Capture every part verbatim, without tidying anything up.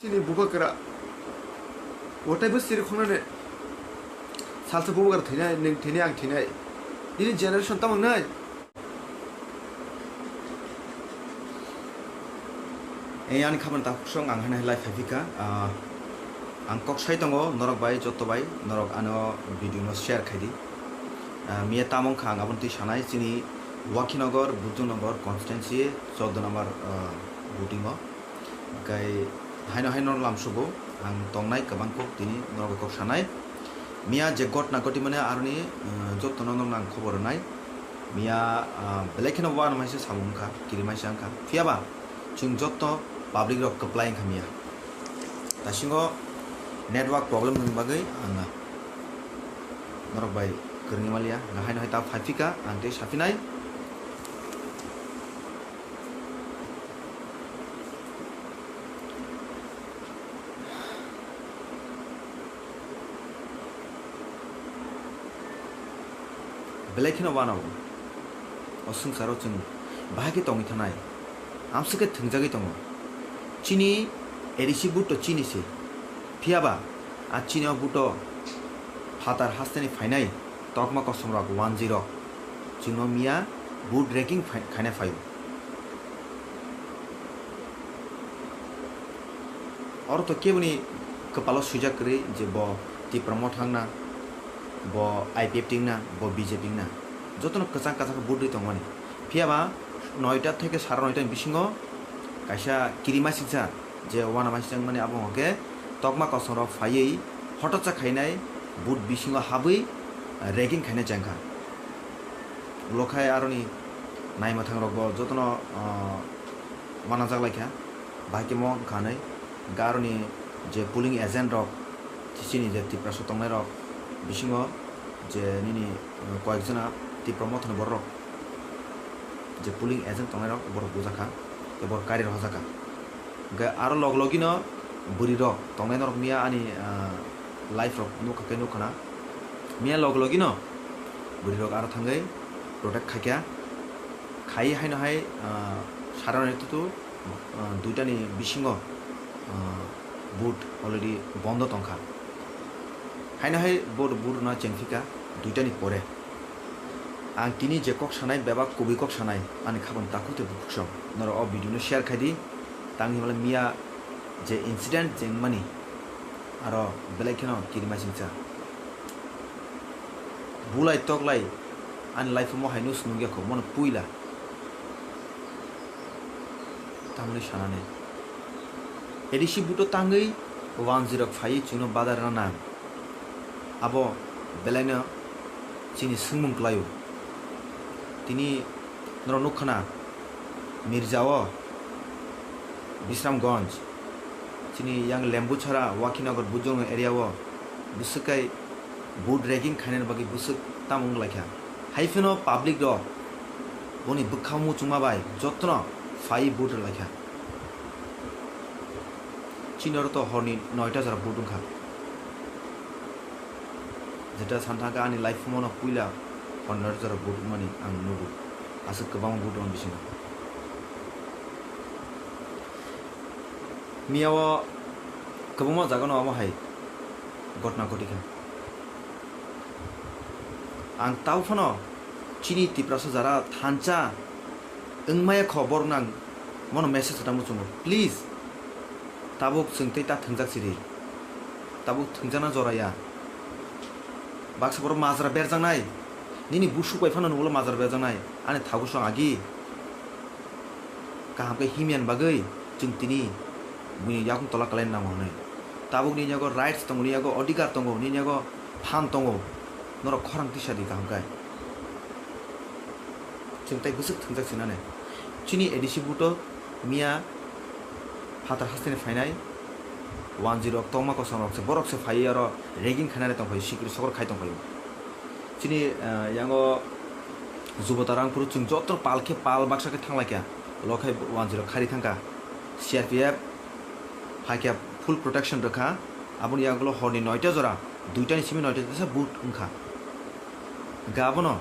Chini bubagra. Wataibo siri khongnani. Salsa bubagra thinai, nwng thinai, ang thinai. Nini generation tamo wngnai? Ei ani khamani takhuk song ang haino hai live phaiphika. Ah, ang kok sai tongo norok bai, joto bai, norok ano video no share khai di. Ah, miya tamo wngkha ang aboni twi sanai, chini Wakhinogor, Buddhanagar constituency, chordo number, ah, voting o. Hwnkhe haino haino lamsugo ang tongnai kwbang kok tini norok kok sanai. Miya je gotna goti mane aroni, eh, jotono norok ang khobor rwnai. Miya, ah, belai kheno uanamaisa samung wngkha, kirimaisa wngkha. Phiyaba chwng joto public rok kwplai wngkha miya. Dasingo network problem ni bagwi ang norok bai kwrwngwi maliya. Haino hai ta phaiphika ang tei saphinai. Belai kheno uanao. O swngcharo chwng bahai khe tongwi thanai. Amswk khe thwngjagwi tongo. Chini A D C vote to chini se. Phiyaba a chini o vote o phatar hasteni phainai tokma kosom rok one zero. Chwngno miya vote ranking phai-, khaina phaio. Oro to keboni kwpalo swijak kwrwi je bo Tipra Motha wngna, bo I P F T wngna, bo B J P wngna. Jotono kwchang kwchang khe vote rwi tongmani. Phiyaba noita theke sara noita ni bisingo kaisa kirimasingcha je uanamaising wngmani abo hwnkhe tokma kosom rok phaiwi hototsa khainai vote bisingo habwi ranking khainai chengkha. Ulo khai aroni naimwthang rok bo jotono, ah, uanajak laikha, bahai khe mo wngkha hinwi. Hwnkhe aroni je polling agent rok, chini je Tiprasa tongnai rok bisingo je nini, uh, koyekjona Tipra Mothani borok rok je polling agent tongnai rok borok bujakha, tei borok kari rohorjakha. Hwnkhe aro log logino bwrwi rok tongnai norok miya ani, uh, live rok nukha khe nukha na. Miya log logino bwrwi rok aro thangwi protect khaikha. Khai haino hai, ah, sarani tutu, ah, duitani bisingo, ah, vote already bondo tongkha. Haino hai vote, vote rwna chengphika duitani pore. Ang tini je kok sanai, bebak kubui kok sanai, ani khabang takhuk tei bukhuk song. Norok o video no share khai di. Tang himla miya je incident jengmani, aro belai kheno kirimasingcha. Bulai toklai ani life-o mo haino se nukya kho, mono puila. Tamoni sanani. A D C buto tangwi wanjwi rok phaiwi chwngno badar rwna nang. Abo belaino chini swngmung kwlaio. Tini norok nukha na, Mirjao, Bisramganj, chini yang Lembuchhara, Wakhinagar, Bujong area o bwswk kai vote rigging khainani bagwi bwswk tamo wnglaikha. Hai phano public rok boni bwkha muchungma bai jotono phai vote rwlaikha. Chini oro to horni noita jora vote wngkha. Jeta santhangkha ani life mono puila hor noita jora vote wngmani ang nugo. Aswk kwbangma vote wng bisingo. Miyao kwbangma jagano amo hai ghotna ghotikha. Ang tabo phano chini Tiprasa jara thansa wngmaya kho borok nang mono message rwna muchungo. Please, tabuk chwng tei ta thwngjak siri. Tabuk thwngjakna jora ya. Baksa borok majra berjaknai. Nini busuk bai phano nugulo majra berjaknai. Ani thago song agi. Kaham khe himyan bagwi chwng tini buini yakung tola kwlaina nango hwnwi. Tabuk nini yago rights tongo, nini yago odhikar tongo, nini yago phan tongo. Norok khorang tisa di kaham khe. Chwng tei bwswk thwngjak sinane. Chini A D C buto miya phatar hasteni phainai, wanjwi rok tongma kosom rok se, borok se phaiwi aro rigging khainani tongphai, sikri sokor khai tongphai. Chini, eh, yango Jubota Rangphuru chwng joto pal khe pal baksa khe thanglaikha, lo khai wanjwi rok khari thangkha. C R P F hai khe full protection rwkha, aboni yagulo horni noita jora, duitani simi noita jora vote wngkha. Hwnkhe abono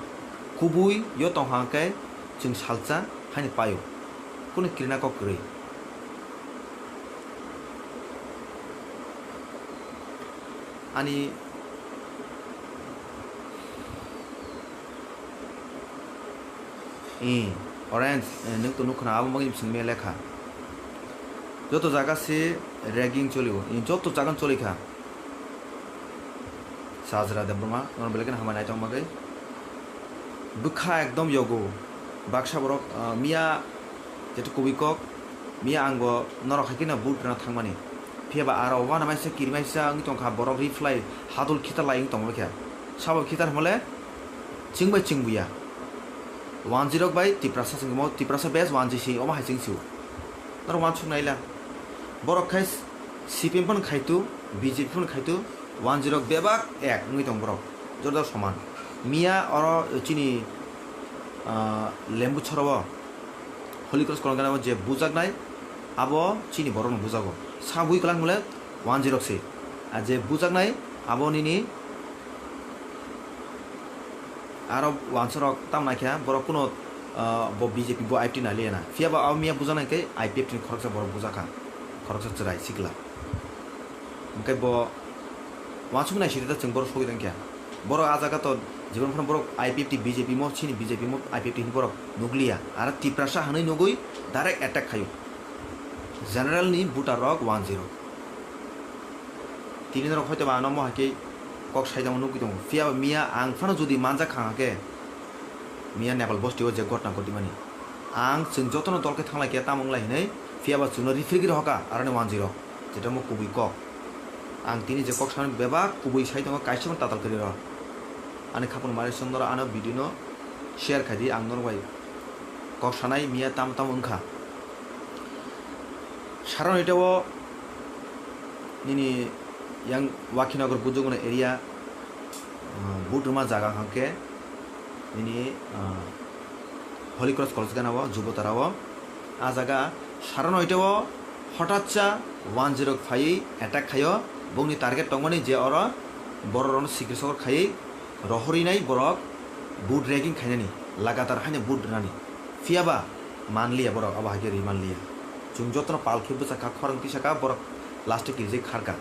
kubui yo tongkha hwnkhe chwng salsa haino paio, kunu kirina kok kwrwi. Ani, i, orange, eh, nwng to nukho na, abo bagwi bising mia lekha. Joto jaga se ragging cholio, i, joto jaga choli kha. Sajra Debbarma, nono belai kheno hambai naithok bagwi. Bwkha ekdom yogo. Baksa borok, ah, miya jeto kubui kok, miya ang bo norok hai kheno vote rwna thangmani. Phiya ba aro uanamasingcha kirimasingcha wngwi tongkha, borok reply hadul khitar lai wngwi tongma khe. Sabo khitar hwnmale chwng bai chwng buya. Wanjwi rok bai Tiprasa chwng omo Tiprasa base wanjwi si omo hai chwng sio. Norok uansuk naila. Borok khai C P M phano khaitu, B J P phano khaitu, wanjwi rok bebak ek wngwi tong borok. Jora jora soman. Miya oro chini, ah, Lembu choro o Holy Cross kolong gana o je bujaknai, abo chini borokno bujago. Sabui kwlangmole wanjwi rok se. A je bujaknai, abo nini aro wansa rok tamo naikha, borok kuno, ah, bo B J P bo I P T nai liya na. Phiya ba abo miya bujaknai khe I P F T ni khoroksa borok bujakha. Khoroksa chwrai sikla. Hwnkhe bo uansuk nai siri ta chwng borok sogwi tongkha. Borok ah jaga to jibon phano borok I P F T B J P mo chini B J P mo I P F T hinwi borok nukliya. Aro Tiprasa hwnwi nugwi direct attack khaio. General ni voter rok one zero. Tini norok hoito ba ano mohai khe kok sai tongma nugwi tongo. Phiya ba miya ang phano jodi manjak kha hwnkhe miya Nepal bosti o je gotna gotwi mani. Ang chwng jotono dol khe thanglai khe tamo wnglai hinwi phiya ba chwngno rifrigwi rohorkha aroni one zero. Jeto mo kubui kok. Ang tini je kok sanani bebak kubui sai tongo, kaisa phano tatal kwrwi rw. Ani khapang mari song norok ano video no share khai di, ang norok bai kok sanai miya tamo tamo wngkha. Saron ita o nini yang Wakhinagar Bujuguna area, ah, vote rwma jaga hwnkhe nini, ah, Holy Cross College gana o Jubotara o. Ah jaga saro noita o hotatsa one zero phaiwi attack khaio. Bongni target tongmani je oro bororokno sikir sokor khaiwi rohorwi nai borok vote ragging khainani, lagatar haino vote rwnani. Phiya ba manliya borok, abo hai khe rwi manliya. Chwng jotono pal khe bwchak kha, khorang tisa kha, borok last o kirijak kharkha.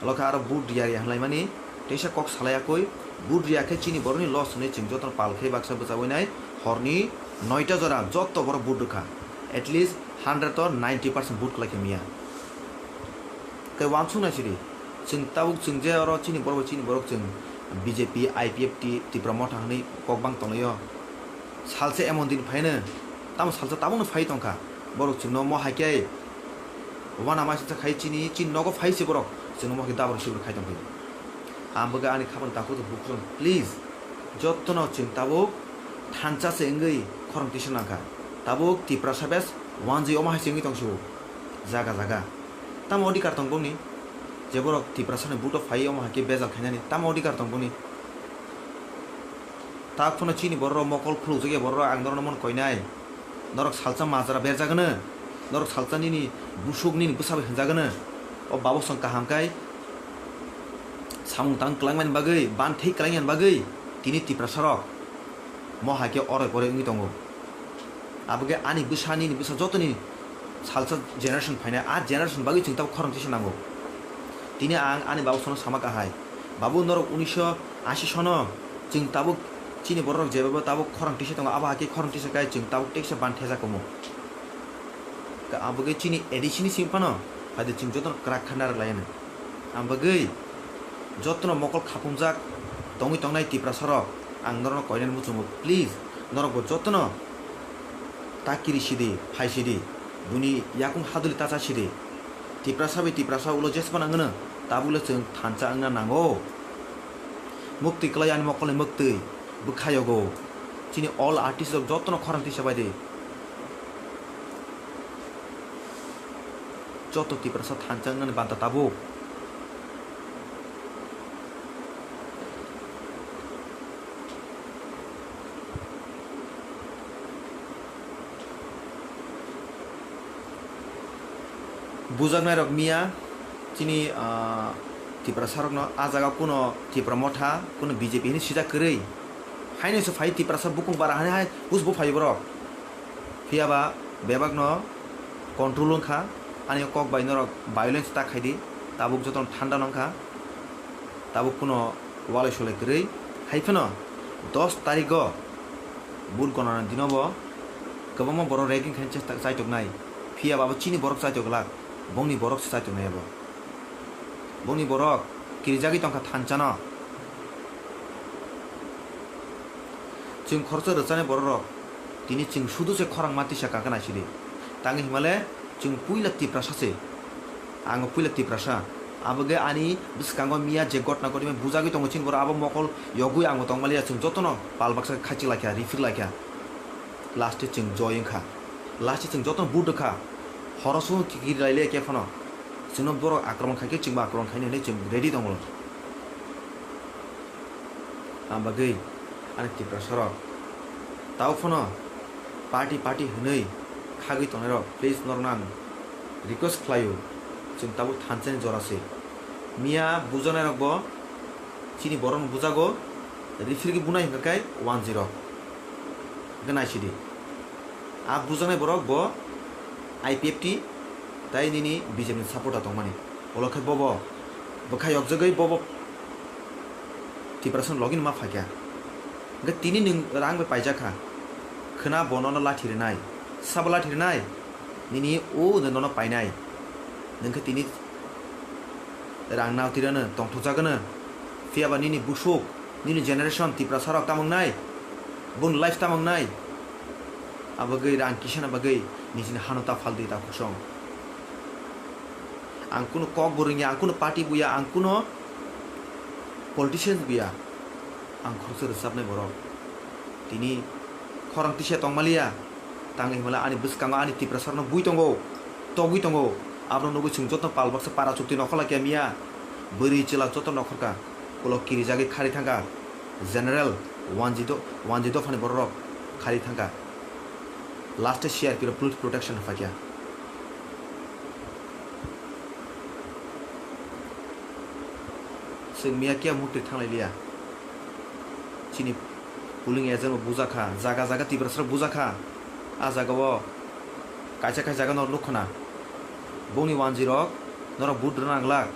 Olo khe aro vote riya riya hwnlaimani teisa kok salai yakwi, vote riya khe chini borokni loss hwnwi chwng jotono pal khe baksa bwchawi nai. Horni noita jora joto borok vote rwkha, at least hundred or ninety percent vote kwlai khe miya. Tei uansuk nai sidi, chwng tabuk chwng je oro chini borok bai chini borok chwng B J P, I P F T, Tipra Motha hwnwi kok bang tonglaio. Salsa emon din phaino, tamo salsa tabukno phai tongkha. Borok chwngno mo hai khe uanama singcha khai chini, chini nogo phai se borok chwngno mo hai khe dabra sibra khai tongkha. Ang bagwi ani khapang takhuk tong bukhuk tong, please, jottono chwng tabuk thansa se wngwi khorang tisa nangkha. Tabuk Tiprasa bes wanjwi omo hai se wngwi tongsiwo jaga jaga. Tamo odhikar tong bongni? Je borok Tiprasani vote o phai omo hai khe bejal khainani tamo odhikar tong bongni? Tak phano chini bororok mokol khulukjak ya bororok, ang norokno mon koinai. Norok salsa majra berjagano, norok salsa nini busuk nini bwsa bai hwnjagano. O babosong kaham kai samung tang kwlangmani bagwi, ban thai kwlangmani bagwi tini Tiprasarok mo hai khe oroi poroi wngwi tongo. Abo khe ani bwsa nini bwsa jotoni salsa generation phainai, a generation bagwi chwng tabuk khorang tisa nango. Tini ang ani babosongno sama kahai, babu, norok unisho ashi sono chwng tabuk chini bororok jebebo tabuk khorang tisa tongo, abo hai khe khorang tisa kai chwng tabuk teksa ban thejak omo. Abo khe chini A D C ni simi phano hai de chwng jotono kwrak kha narwk lai anw. Ang bagwi jotono mokol khapumjak tongwi tongnai Tiprasarok, ang norokno koinani muchungo, please, norokbo jotono ta kiri sidi, phai sidi, buini yakung haduli ta cha sidi. Tiprasa bai Tiprasa ulo jesmano wngno, tabukle chwng thansa wngna nango. Muktwi kwlai ani mokolni muktwi, bwkha yogo. Chini all artist rok jotono khorang tisa bai di. Joto Tiprasa thansa wngnani banta tabuk. Bujaknairok miya chini, ah, Tiprasarokno ah jaga kuno Tipra Motha, kuno B J P hinwi sijak kwrwi. Haino se phai Tiprasa bukung bara hani hai hus bo phai borok. Phiya ba bebakno control wngkha, ani kok bai norok violence ta khaidi, tabuk jotono thanda nangkha. Tabuk kuno walai solai kwrwi. Hai phano dos tarigo vote gonana dinobo kwbangma borok ragging khaina chesta, chaitok nai. Phiya ba abo chini borok chaitok glak, bongni borok se chaitok nai abo. Bongni borok kirijagwi tongkha thanchano. Chwng khoroksa rwchani bororok tini chwng sudu se khorang ma tisa kaka naisidi. Tangwi himale chwng puila Tiprasa se. Ang puila Tiprasa. Aboge ani bwskango miya je gotna gotma bujagwi tongo chini borok abo mokol yogwi ang bo tongmaliya chwng jotono pal baksa khaichi laikha, rifir laikha. Last e chwng joy wngkha. Last e chwng jotono vote rwkha. Horo sung kiri lailiya khe phano. Chwngno borok akromon khaikhe chwngbo akromon khaina hinwi chwng ready tongo. Ang bagwi ani Tiprasarok tao phano party party hwnwi khagwi tongnairok, please norokno ang request khlaio, chwng tabuk thanchani jora se. Miya bujanairokbo chini borokno bujago, rifirgwi bunai hwnkha khe wanjwi rok. Hwnkhe naisidi. A bujaknai borok bo I P F T tai nini B J P ni supporter tongmani. Ulo khe bobo bwkha yokjagwi bobo Tiprasa ni logi ni ma phaikha. Hwnkhe tini nwng rang bai paijakha. Khwna bo nono lathi rwnai. Sabo lathi rwnai. Nini o nono painai. Nwng khe tini rang nao tirano tongthokjagwno. Phiyaba nini busuk, nini generation Tiprasa rok tamo wngnai? Boni life tamo wngnai? Abagwi rang kisana bagwi nijini hano ta phaldi ta khuksong. Ang kunu kok bo rwngya, ang kunu party buya, ang kunu politicians buya. Ang khoroksa rwchapnai borok. Tini khorang tisa tongmaliya. Tangwi himala ani bwskango ani Tiprasarokno bui tongo, togwi tongo. Abono nugwi chwng joto pal baksa para chukti nokhorlai khe miya. Bwrwi chwla joto nokhorkha. Ulo kirijagwi khari thangkha. General wanji do-, wanji dophani bororok khari thangkha. Last e C R P rok police protection phaikha. Chwng miya kiya mukti thanglai liya. Chini polling agent bo bujakha, jaga jaga Tiprasarok bujakha. A jaga o kaisa kaisa jaga norok nukho na. Bongni wanjwi rok norok vote rwna nanglak,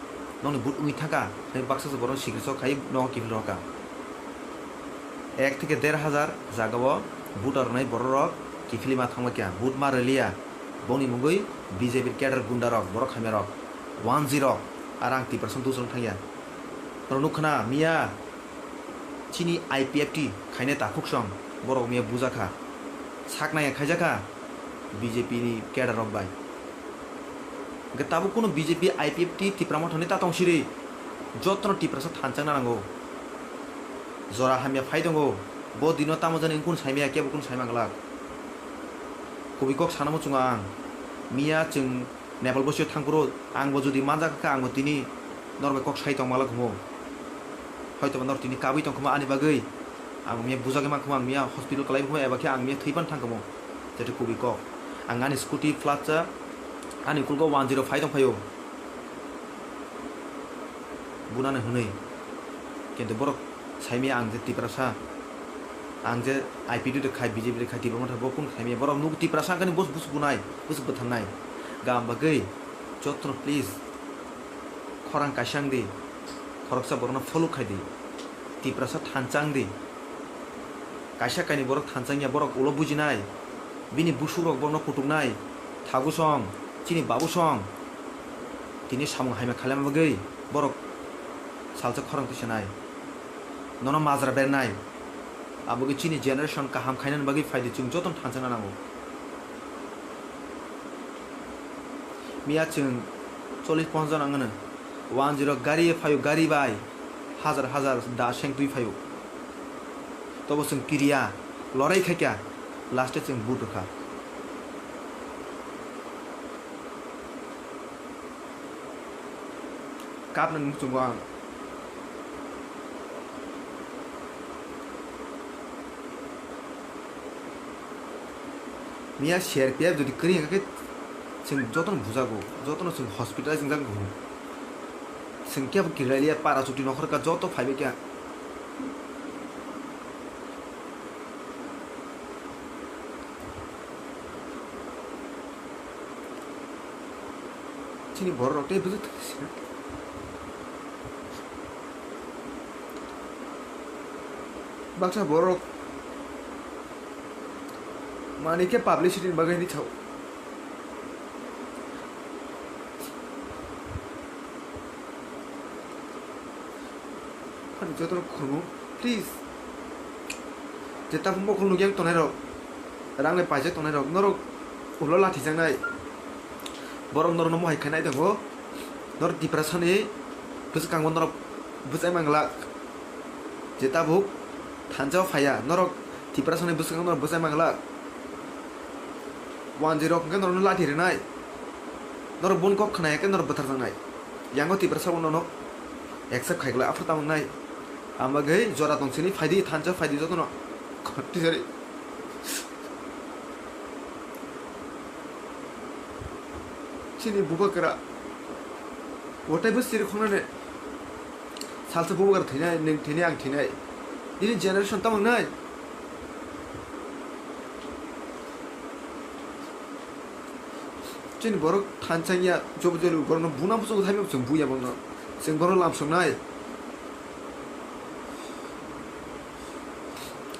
nokni vote wngwi thangkha, tei baksa se borok sikiri sok khai nogo kiphil rohorkha. Ek theke der hajar jaga o vote rwnai borok rok kiphilwi ma thangbai kha, vote ma rwliya. Bongni mungwi B J P cadre gunda rok, borok hamya rok, wanjwi rok, aro ang Tiprasa dusong thangya. Norok nukho na miya. Chini I P F T khainai takhuk song borok miya bujakha, saknaya khaijakha B J P ni cadre rok bai. Hwnkhe tabuk kunu B J P I P F T Tipra Motha ni ta tong siri, jotono Tiprasa thanchang nango. Jora hamya phai tongo, bo dino tamo jani wngkun saimaya kebo kunu saima glak. Kubui kok sana muchungo ang, miya chwng Nepal bosio thangphuru ang bo jodi manjak kha, ang bo tini norok bai kok sai tong malak humo. Hoito ba norok tini kabui tong khuma ani bagwi. Ang miya bujagwi man khuma, ang miya hospital kalai khuma, eba khe ang miya thwi pan thang khamo. Jeto kubui kok. Ang ani scooty flat cha, ani kulgo one zero five tong phaio. Bunani hwnwi. Kintu borok saimaya ang je Tiprasa, ang je I P T de khai, B J P de khai, Tipra Motha bo kun khaimaya. Borok nuk Tiprasa kani bus, bus bunai, bus bwtharnai. Gam bagwi jotono please khorang kaisa wng di, khoroksa borokno follow khai di, Tiprasa thanchang di. Kaisa kainwi borok thanchang ya, borok ulo bujinai, bini busuk rok borokno kutuknai, thagu song, chini babu song, tini samung haima khailama bagwi borok salsa khorang tisanai, nono majra bernai. Abogwi chini generation kaham khainani bagwi phaidi, chwng jotono thanchana nango. Miya chwng chollish ponchash jona wngmano, one zero gari phaio, gari bai hajar hajar da seng twi phaio. Tobo chwng kiriya, lorai khaikha, last e chwng vote rwkha. Kapnani muchungo ang. Miya C R P F jodi kwrwi hwnkhe chwng jotono bujago, jotono chwng hospitalize wngjak bo. Chwng kebo kirilaiya, para chuti nokhorka joto phaibai kha. Chini borok rok tei bwswk thwi sina. Baksa borok manwi khe publicity ni bagwi hinwi sao. Ani jotono khulumung, please. Je tabuk mokol nukya tongnai rok, rang bai paijak tongnai rok, norok ulo lathi jaknai. Borok norokno mohai khainai tongo. Norok Tiprasani bwskango norok bwchai manglak. Je tabuk thansa o phaiya, norok Tiprasani bwskango norok bwchai manglak. Wanjwi rok hwnkhe norokno lathi rwnai. Norok boni kok khna ya khe norok bwthar jaknai. Yango Tiprasa bono no accept khai glak, aphuru tamo wngnai. Ang bagwi jora tong sini, phaidi, thansa phaidi jotono. Tisari. Chini bubakra. Wataibo siri khongnani. Salsa bubakra thinai, nwng thinai, ang thinai. Nini generation tamo wngnai. Chini borok thansa ya, jobo joli borokno buna busugo thaibo chwng buya bono. Chwng bono lamsoknai.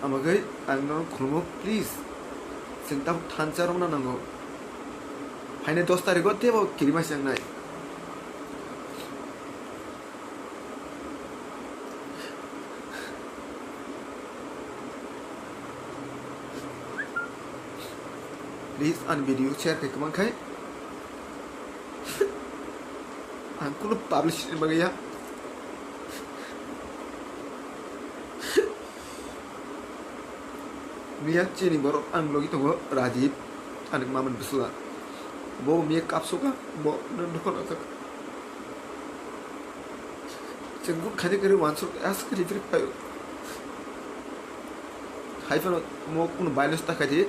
Amagwi ang nono khulumo, please. Chwng tabuk thansa romna nango. Phainai dos tarikgo teibo kirima se wngnai. Please, ani video share khe kwbang khai. Ang kunu publish ni bagwi ya. Miya chini borok ang logi tongo Rajib, ani maman bwsla. Bo miya kapsuka, bo nang dukha nang. Chwng khaini kwrwi wansuk as kwrwi kwrwi phaio. Hai phano mo kunu violence ta khaidi.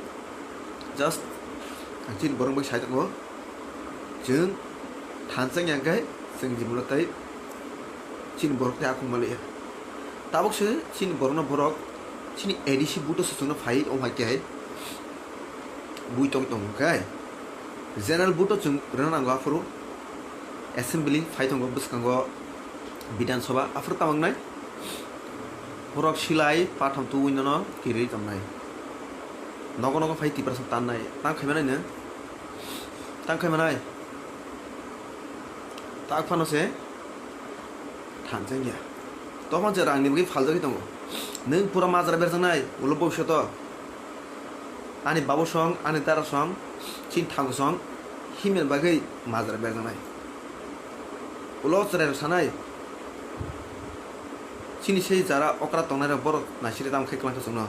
Just ang chini borok bai sai tongo. Chwng thansa yang khe chwng jibolo tai chini borok tai akung maliya. Tabuk se chini borokno borok chini A D C buto se chwngno phai ong hai khe hai bui tong tong khe general buto chwng rwna nango aphuru. Assembly phai tongo bwskango Bidhan Sabha, aphuru tamo wngnai? Borok silai patham tuwi nono kiri tongnai. Nogo nogo phai Tiprasa tannai. Tang khai manai no? Tang khai manai? Tak phano se thansa ya. Tokma je rangni bagwi phaljagwi tongo. Nwng pura majra berjaknai, ulo bobishoto. Ani babosong, ani darasong, chini thangosong, himel bagwi majra berjaknai. Ulo chwrairok sanai, chini sei jara okra tongnairok borok naisiri tamo khe kwlangkha chwngno.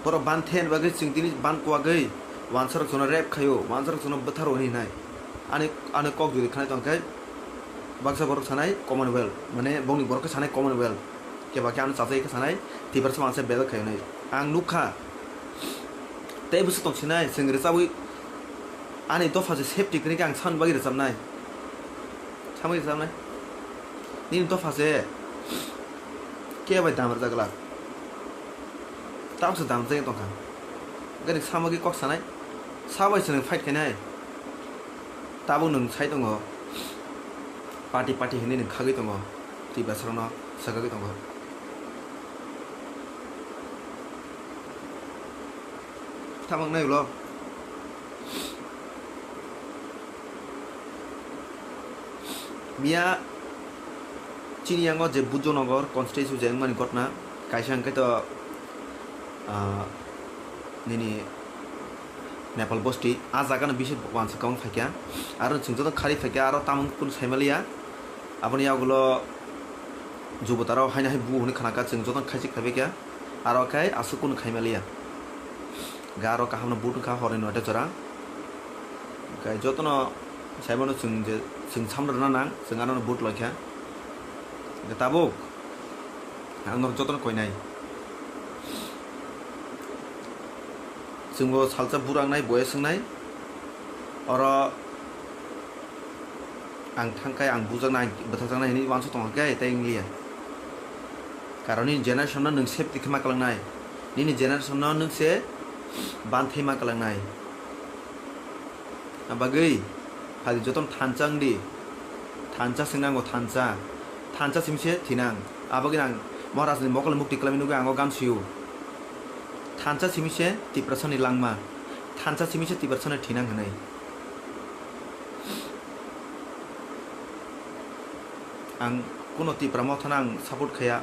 Borok ban the bagwi chwng tini ban kuwagwi wansarok chwngno rep khaio, wansarok chwngno bwtharo hwnwi hinai. Ani, ani kok jodi khanai tongkhe baksa borok sanai Commonwealth, mane bongni borok khe sanai Commonwealth. Keba khe ano chajai khe sanai, Tiprasa manse belai khainai. Ang nukha. Tei bwswk tong sinai, chwng rwchabwi ani dopha se safety kwrwi khe ang samani bagwi rwchabnai. Samani rwchabnai. Nini dopha se khe bai dam rwjak glak. Tabuk se dam rwjak tongkha. Gari samagwi kok sanai. Sabai se nwng fight khainai. Tabuk nwng sai tongo. Party party hinwi nwng khagwi tongo. Tiprasarokno sagagwi tongo. Tamo wngnai ulo. Miya chini yango je Bujjonagar constituency je wngmani ghotna, kaisa hwnkhe to, ah, nini Nepal bosti, ah jagano bisi wansa kwbang phaikha. Aro chwng joto khari phaikha, aro tamung kunu saimaliya. Aboni yagulo jubotaro haino hai bu hwnwi khanakha, chwng jotono khaisik phaibaikha. Aro khe aswk kunu khaimaliya. Ga aro kahamno but wngkha horni noita jora. Hwnkhe jotono saimano chwng je, chwng samno rwna nang, chwng anono but loikha. Hwnkhe tabuk ang norok jotono koinai. Chwngbo salsa bura wngnai, boyes wngnai. Oro ang thangkhai, ang bujaknai, ang bwthakjaknai hinwi uansuk tongkha khe tei wngliya. Karon nini generation no nwng safety khe ma kwlangnai. Nini generation no nwng se banthai ma kwlangnai. Abagwi phaidi jotono thansa wngdi. Thansa se nango, thansa. Thansa simi se thinang. Abagwi ang Maharajni mokol mukti kwlaimani bagwi ang o gan sio. Thansa simi se Tiprasani langma, thansa simi se Tiprasani thinang hwnwi. Ang kuno Tipra Mothano ang support khaya.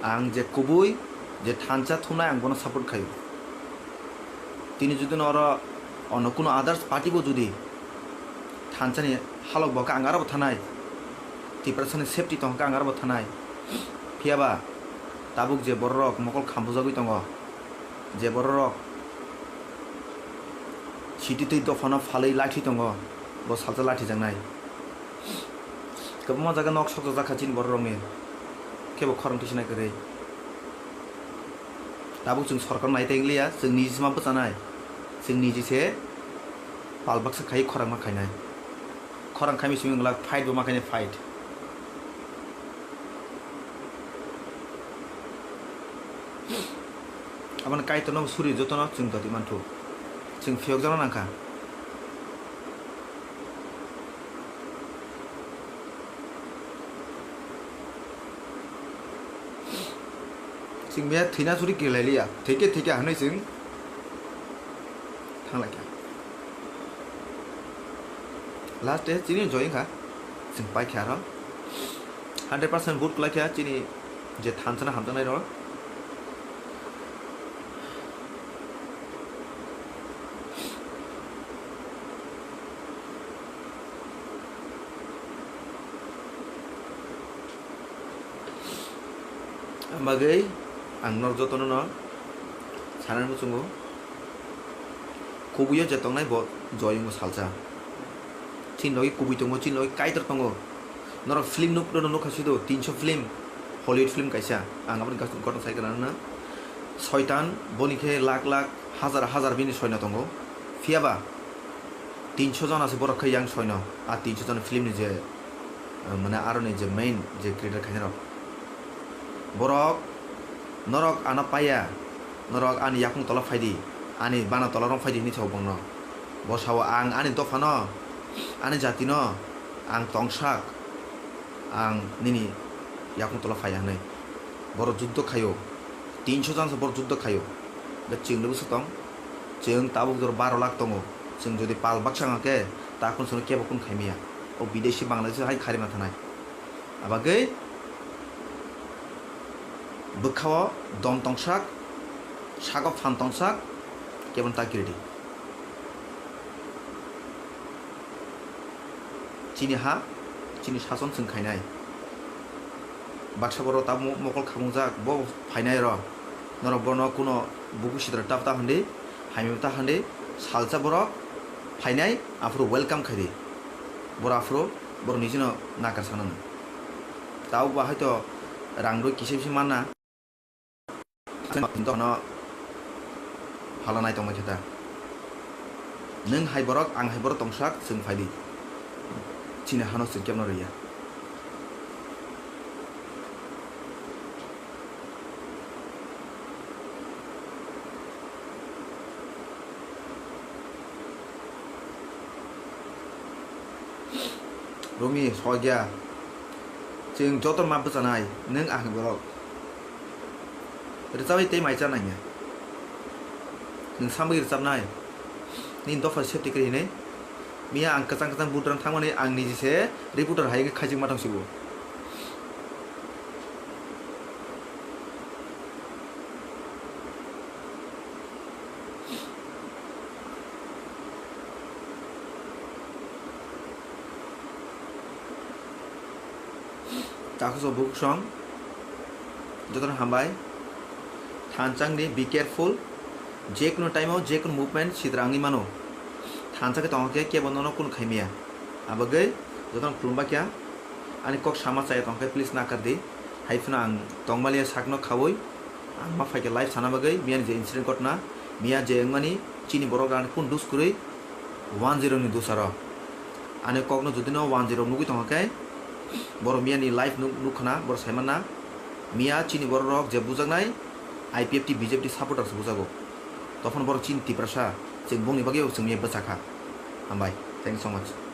Ang je kubui, je thansa thumnai ang bono support khayo. Tini jodi no oro ono kuno others party bo jodi thansani halok bo khe ang aro bo thanai. Tiprasani safety tong khe ang aro bo thanai. Phiyaba tabuk je bororok mokol khambujagwi tongo, je bororok siti twi dophano phalwi lathi tongo, bo salsa lathi jaknai. Kwbangma jaga nok sokjak jakha chini bororokni, kebo khorang twi sinai kwrwi. Tabuk chwng sorkar nai tei wngliya, chwng niji sima bwchanai, chwng niji se pal baksa khai khorang ma khainai. Khorang khaimi simi wngla fight bo ma khainai fight. Aboni Kaitorno suri jotono chwng doti manthu. Chwng phiyokjakna nangkha. Chwng miya thwina suri kirilai liya. Thwike thwike hwnwi chwng thanglaikha. Last day chini joy wngkha. Chwng paikha aro. Hundred percent vote kwlaikha chini je thansana hamjaknairok. Ang bagwi ang norok jotono no sanani muchungo, kubuio je tongnai bo joy wngo salsa. Chini logi kubui tongo, chini logi Kaitor tongo. Norok film nuk-, no nukha sido, tinso film, Hollywood film kaisa. Ang aboni gas-, gotno sai gana na. Soitan, boni khe lakh lakh, hazar hazar bini soino tongo. Phiyaba, tinso jona se borok khe yang soino. A tinso jona film ni je, eh, mane aroni je main je creator khainai rok. Borok, norok ano paiya, norok ani yakung tola phaidi, ani bana tola rong phaidi hinwi sao bongno. Bo sao ang ani dophano, ani jatino, ang tongsak, ang nini yakung tola phaiya hwnwi. Borok juddo khaio, tinso jona se borok juddo khaio. Be chwng le bwswk tong, chwng tabuk jora baro lakh tongo, chwng jodi pal baksa wngkha khe, ta kun sono kebo kun khaimaya. O bideshi Bangladeshi hai kharima thanai. Abagwi bwkhao dom tongsak, sago phan tongsak, kebon ta kiridi. Chini ha, chini sason chwng khainai. Baksa borok tabuk mokol khamungjak, bo phainai rw. Norok bono kuno buku sitra tap ta hwndi, hamya ta hwndi, salsa borok phainai, aphuru welcome khaidi. Borok aphuru borok nijino nakar sanani. Tabuk ba haito rang rwi kisa bisi manna. Dono phala nai tongma khe ta. Nwng hai borok, ang hai borok tongsak, chwng phaidi. Chini hano chwng kebno rwya. Rumi, sogya. Chwng joto ma bwchanai, nwng ang borok. Rwchabwi tei mai cha nangya. Nwng samwi rwchabnai. Nini dopha safety kwrwi hinwi. Miya ang kwchang kwchang vote rwna thangmani ang niji se reporter hai wngwi khaijak ma tong sibo. Takhuk bukhuk song, jotono hambai. Thansa wngdi, be careful. Je kunu time o, je kunu movement sidra wngwi mano. Thansa khe tongkha khe kebo nono kunu khaimaya. Abagwi jotono khulumba khe ani kok sama chaya tongkha khe please nakar di. Hai phano ang tongmaliya sakno khaui. Ang ma phaikhe live sana bagwi miya ni je incident ghotna, miya je wngmani chini borok rani kun dus kwrwi one zero ni dusaro. Ani kokno jodi no one zero nugwi tongkha khe, borok miya ni live nuk-, nukkhana, borok saimanna, miya chini borok rok je bujaknai I P F T B J P supporters bujago. Tophon borok chini Tiprasa, chwng bongni bagwi chwng miya bwchakha. Hambai. Thank you so much.